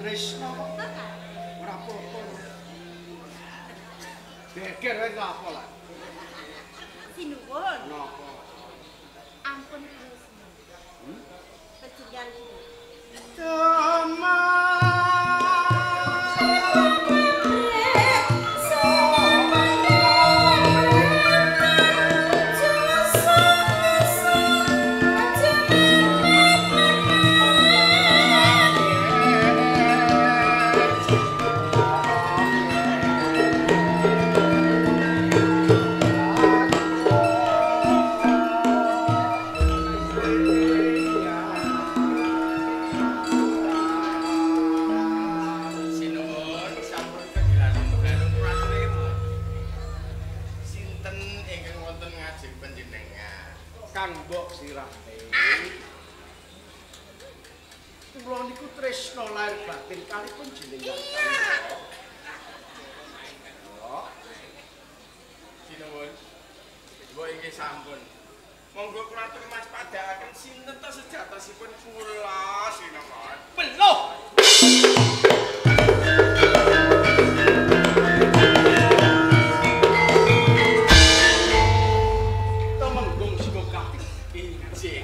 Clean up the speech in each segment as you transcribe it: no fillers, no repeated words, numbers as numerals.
Tresno kok ora apa-apa. Geger wae apa lah. Sinuwun. Napa? Ampun Kresna. Perjinggan Kang Mbok Sirate. Kula niku tresna lahir batin kali panjenengan. Iya. Sinuwun. Mbok inggih sampun. Monggo kula atur Mas padhaaken sinten to sejatosipun kula sinuwun. Peluh. Temenggung Singokati. Injih.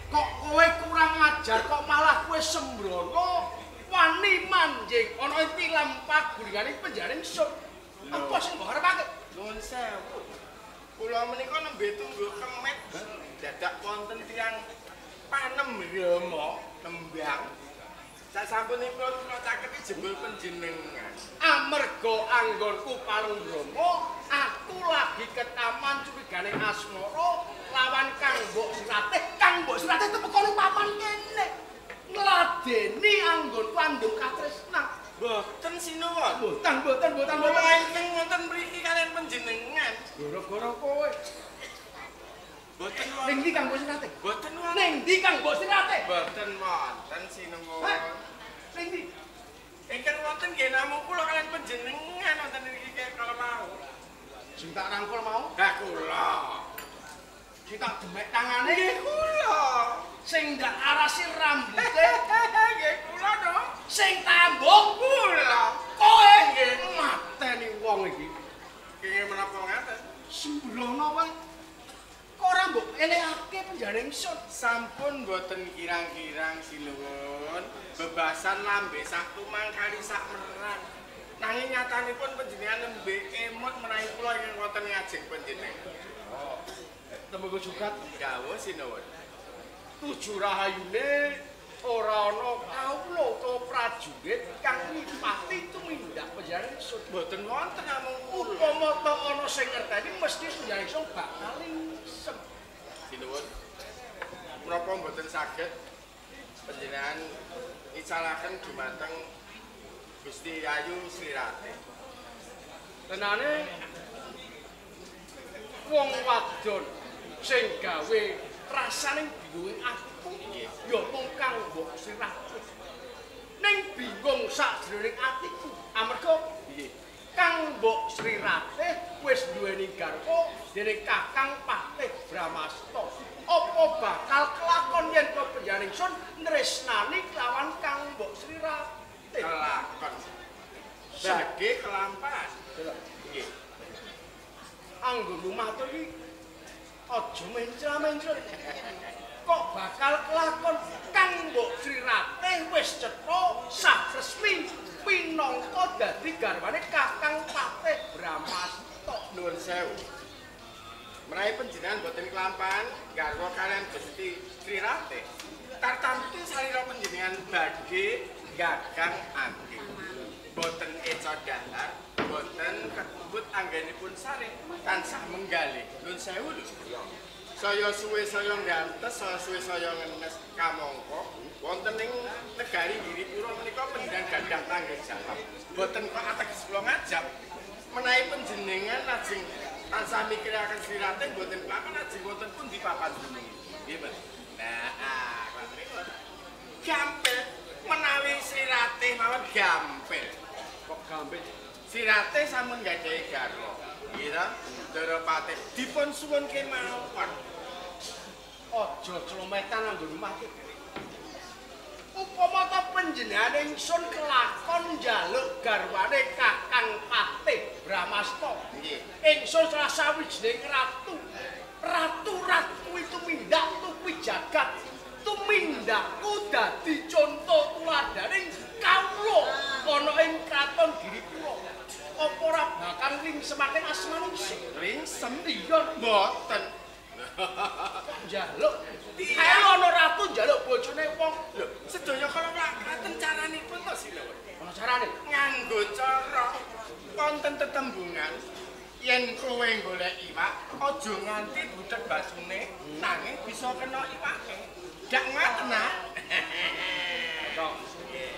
Kok kowe kurang ajar kok malah kowe sembrono wani manjing ana ing tilam paguringane penjare ingsun. Apa sing mbok arepake? Nuwun sewu. Kula menika nembe tunggu kemet dadak wonten tiyang panem rema nembang. Sasampunipun kula caketi jebul panjenengan. Amarga anggonku Palung Brama, aku lagi ketaman curigane asmara lawan Kang Mbok Sratih. Kang Mbok Sratih tepeka ning papan kene. Ngladeni anggonku andung katresnan. Mboten sinuwun. Mboten, mboten, mboten, mboten. Ingkang wonten mriki kalian panjenengan. Gara-gara kowe. Mboten wonten. Ning ndi Kang Mbok Sratih? Mboten wonten. Ning ndi Kang Mbok Sratih? Mboten wonten sinuwun. Ning ndi? Ingkang wonten nggih namung kula kalian panjenengan wonten mriki kala mau. Sing tak rangkul mau? Ha kula. Sing tak demek tangane? Nggih kula. Sing ndak arasi rambute? Nggih kula to. Sing tambung kula. Kowe nggih mateni wong iki. Kenging menapa ngaten? Sembrono wae. Kok ora mbok elekake penjare ingsun? Sampun mboten kirang-kirang sinuwun. Bebasan lambe sak tumang kali sak merang. Nanging nyatanipun panjenengan nembe emut menawi kula ingkang wonten ngajeng panjenengan. Oh. Temenggung Sugat dawuh sinuwun. Tuju rahayune ora ana kawula utawa prajurit kang nyipati tumindak panjenengan ingsun. Mboten wonten namung kula. Upama ta ana sing ngerteni mesti panjenengan ingsun bakal lingsem. Sinuwun. Menapa mboten saged panjenengan icalaken dumateng Gusti Ayu Sri Ratih? Tenane wong wadon sing gawe rasane bingunge atiku ya mung Kang Mbok Sri Ratih. Ning bingung sakjroning atiku amarga piye? Kang Mbok Sri Ratih wis duweni garwa dening Kakang Patih Brahmasta. Apa bakal kelakon yen panjenengan ingsun nresnani kelawan Kang Mbok Sri Ratih? Kelakon. Badhe kelampahan. Nggih. Anggonmu matur iki aja mencra-mencra. Kok bakal kelakon Kang Mbok Sri Ratih wis cetha sah resmi pinangka dadi garwane Kakang Patih Brahmasta. Nuwun sewu. Menawi panjenengan boten kelampahan garwa kalian Gusti Sri Ratih, tartamtu salira panjenengan badhe gagang angge. Boten eca dahar, boten ketebut anggenipun sare tansah menggalih. Nuwun sewu lho. Saya suwe saya nggantes, saya suwe saya ngenes kamangka wonten ing negari Giripura menika panjenengan gadah tanggung jawab. Boten kok ateges kula ngajab. Menawi panjenengan lajeng tansah mikiraken Sri Ratih boten papan lajeng wonten pundi papan jenenge. Nggih, Mas. Nah, kula gampil menawi Sri Ratih mawon gampil. Kok gampil? Sri Ratih sampun gadhahi garwa. Nggih ta? Ndara Patih dipun suwun kemawon. Aja clometan anggonmu mati. Upama ta panjenengan ingsun kelakon njaluk garwane Kakang Patih Brahmasta. Nggih. Ingsun salah sawijining ratu. Ratu-ratu tumindak tupi jagat. Tumindakku dadi conto tuladaning kawula ana ing kraton Giripura. Apa ora bakal ringsemaken asmane ingsun? Ringsem iya mboten. Njaluk. Ayo ana ratu njaluk bojone wong. Lho, sedaya kala mlaten caranipun to sinuwun. Ana carane? Nganggo cara wonten tetembungan yen kowe golek iwak aja nganti buthek basune nanging bisa kena iwake. Gak ngaten ah.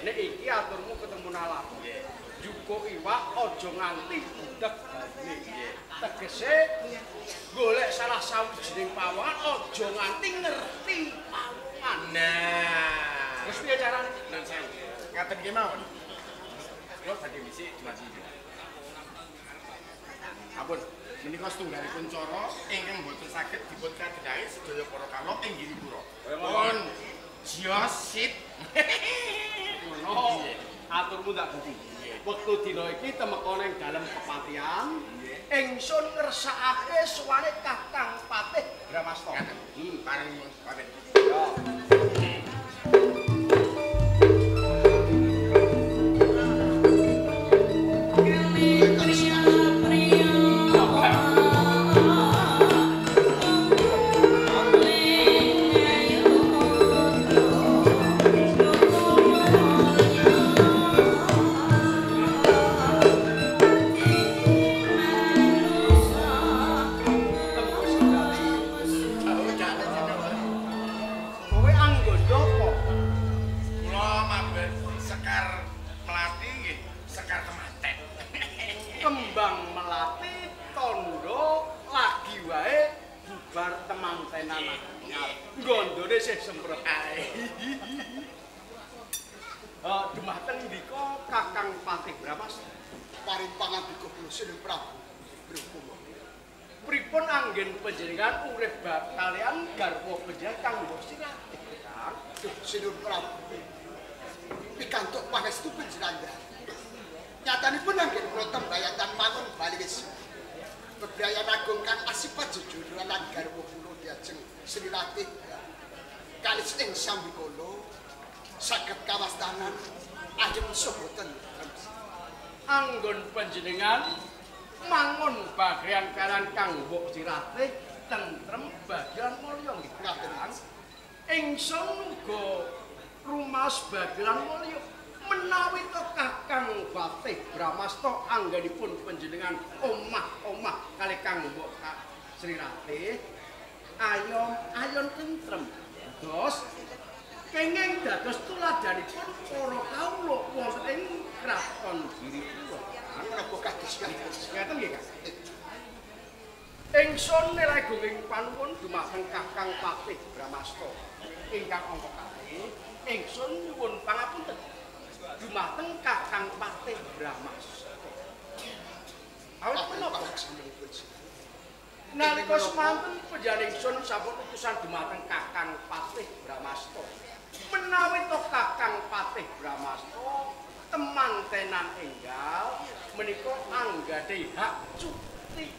Nek iki aturmu ketemu nalar. Nggih. Njukuk iwak aja nganti budheg banyune. Tegese golek salah sawijining pawongan aja nganti ngerti pawongan. Nah, terus piye carane? Nun sewu. Ngaten nggih mawon. Kula badhe misi dumadi. Ampun, menika setunggalipun cara ingkang boten saged dipun kadengahi sedaya para kawula ing Giripura. Pun jios sip. Ngono. Aturmu tak bukti. Wektu dina iki temeka ning dalem kepatihan, ingsun ngersakake sowane Kakang Patih Bramasta. Paring pamit. Ya. Dumateng ndika Kakang Patih Bramasta. Paring pangandika kula Sinuwun Prabu Brahma. Pripun anggen panjenengan urip kalian garwa panjenengan kanggo Siratih, Kang? Duh, Sinuwun Prabu. Pikantuk pangestu panjenengan. Nyatanipun anggen kula tembayatan mangun bali wis. Bebrayan agung kang asipat jejujuran lan garwa kula diajeng Sri Ratih. Kalis ing sambikala saged kawastanan ayem saha tentrem. Anggon panjenengan mangun bagrian kalian kang mbok Siratih tentrem bagian mulya nggih. Ngaten. Ingsun uga rumaos bagian mulya menawi to Kakang Patih Bramasta anggenipun panjenengan omah-omah kalih kang mbok Sri Ratih ayon ayon tentrem. Dos kenging dados tuladhanipun para kawula wonten ing kraton Giripura. Menapa kados ngaten? Ngaten nggih, Kang. Ingsun nilai gunging panuwun dumateng Kakang Patih Bramasta ingkang angka kalih, ingsun nyuwun pangapunten dumateng Kakang Patih Bramasta. Awit menapa nalika semanten panjenengan ingsun sampun utusan dumateng Kakang Patih Bramasta. Menawi to Kakang Patih Bramasta temantenan enggal menika anggadhahi hak cuti.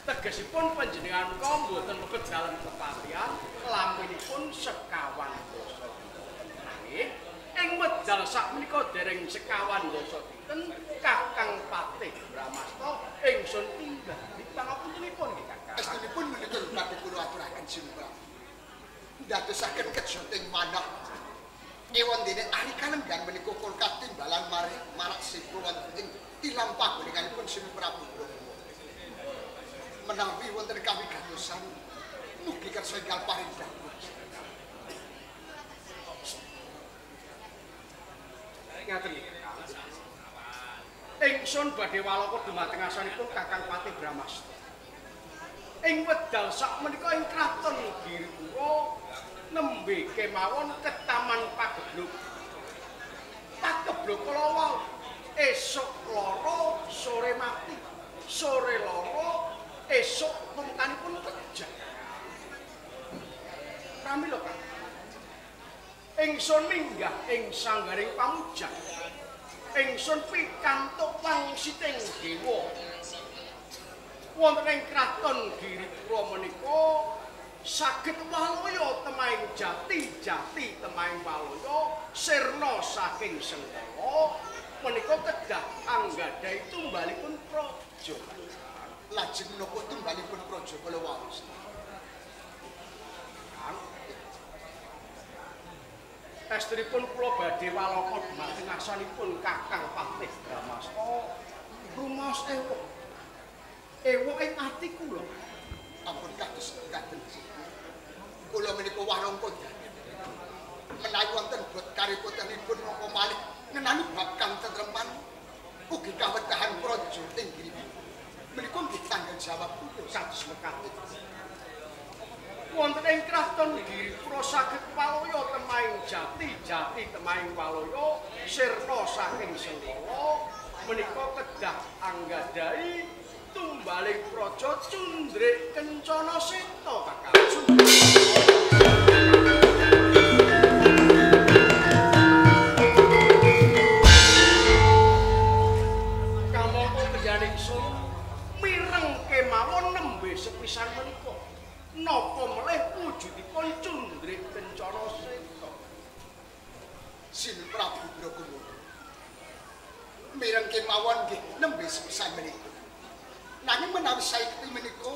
Tegesipun panjenengan menika mboten mlebet dalem kepatihan laminipun sekawan dasa dinten. Nanging ing wekdal sakmenika dereng sekawan dasa dinten Kakang Patih Bramasta ingsun timbali pangapuntenipun nggih Kakang. Estunipun menika badhe kula aturaken Sinuwun Prabu. Ndadosaken kejoting manah. Ewon dene ari kalenggan menika kula katimbalan marak siku wonten ing tilam pagulinganipun Sinuwun Prabu Brahma. Menawi wonten kawigatosan mugi kersa enggal paring dawuh. Ngaten nggih Kakang. Ingsun badhe walaka dumateng asanipun Kakang Patih Bramasta. Ing wekdal sakmenika ing kraton Giripura nembe kemawon ketaman pagebluk. Pagebluk kala wau esuk loro sore mati, sore loro esuk tumkanipun pejah. Pramila Kang. Ingsun minggah ing sanggaring pamujang. Ingsun pikantuk wangsiting dewa. Wonten ing kraton Giripura menika saged waloya temahing jati, jati temahing waloya sirna saking Sengkala menika kedah anggadhahi tumbalipun praja. Lajeng menapa tumbalipun praja kala wau? Kang. Estrinipun kula badhe walaka dumateng asanipun Kakang Patih Bramasta rumaos ewok. Ewok ing ati kula. Ampun kados ngaten. Kula menika warangka dalem. Menawi wonten bot karipotanipun napa malih ngenani bab kantentreman Ugi kawetahan praja ing Giripura. Menika nggih tanggung jawab kula sados mekaten. Wonten ing kraton Giripura saged waloya temahing jati, jati temahing waloya sirna saking Sengkala menika kedah anggadhahi tumbaling praja Cundrik Kencana Seta Kakang. Kamangka panjenengan ingsun mireng kemawon nembe sepisan menika. Napa melih wujudipun Cundrik Kencana Seta? Sin Prabu Brakumara. Mireng kemawon nggih nembe sepisan menika. Nanging menawi saiki menika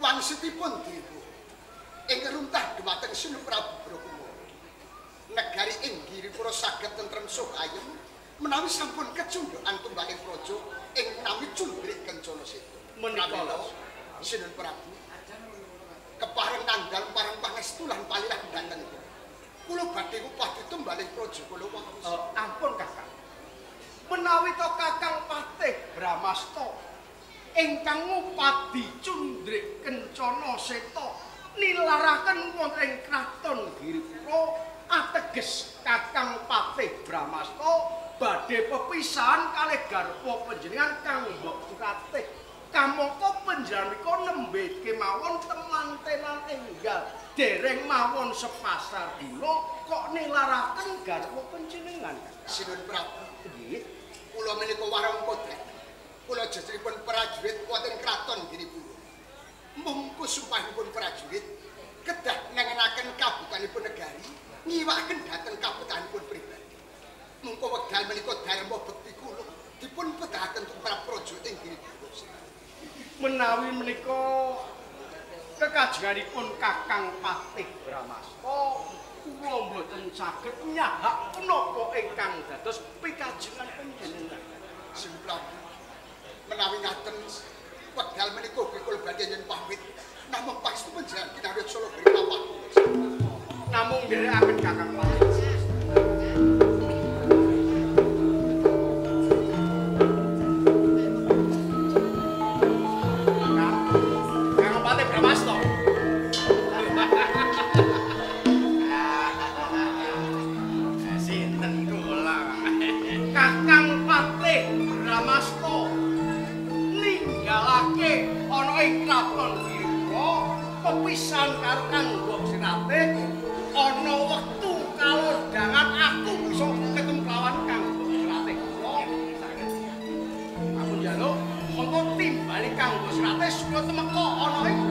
wangsutipun dewa ing runtah dumateng Sin Prabu Brakumara. Negari ing Giripura saged tentrem suh ayem menawi sampun kecundhukan tumbaling praja ing nami Cundrik Kencana Seta. Menika Sin Prabu kepareng nandhar pareng pangestu lan palirah dhateng kula badhe ngupadi tumbaling praja kula wau. Ampun Kakang. Menawi to Kakang Patih Brahmasta ingkang ngupadi Cundrik Kencana Seta nilaraken wonten ing kraton Giripura ateges Kakang Patih Brahmasta badhe pepisahan kalih garwa panjenengan Kang Mbok Suratih. Kamangka panjenengan menika nembe kemawon temantenan enggal dereng mawon sepasar dina kok nilaraken garwa panjenengan. Sinun Prabu, nggih. Kula menika warang kodrat. Kula jejeripun prajurit wonten kraton Giripura. Mungku sumpahipun prajurit kedah nengenaken kabutanipun negari, ngiwaken dhateng kabutanipun pribadi. Mungko wekdal menika dharma bekti kula dipun pedahaken tumrap praja ing Giripura. Menawi menika kekajenganipun Kakang Patih Brahmasta kula mboten saged nyahak punapa ingkang dados pikajengan panjenengan. Sin Prabu, menawi ngaten wekdal menika ugi kula badhe nyuwun pamit namung pastu panjenengan kinarya Solo beri papan. Namung nderekaken Kakang Patih. Pepisan karo Kang Mbok Siratih ana wektu kalodhangan aku bisa ketemu lawan Kang Mbok Siratih. Aku njaluk mongko timbali Kang Mbok Siratih supaya temeka ana ing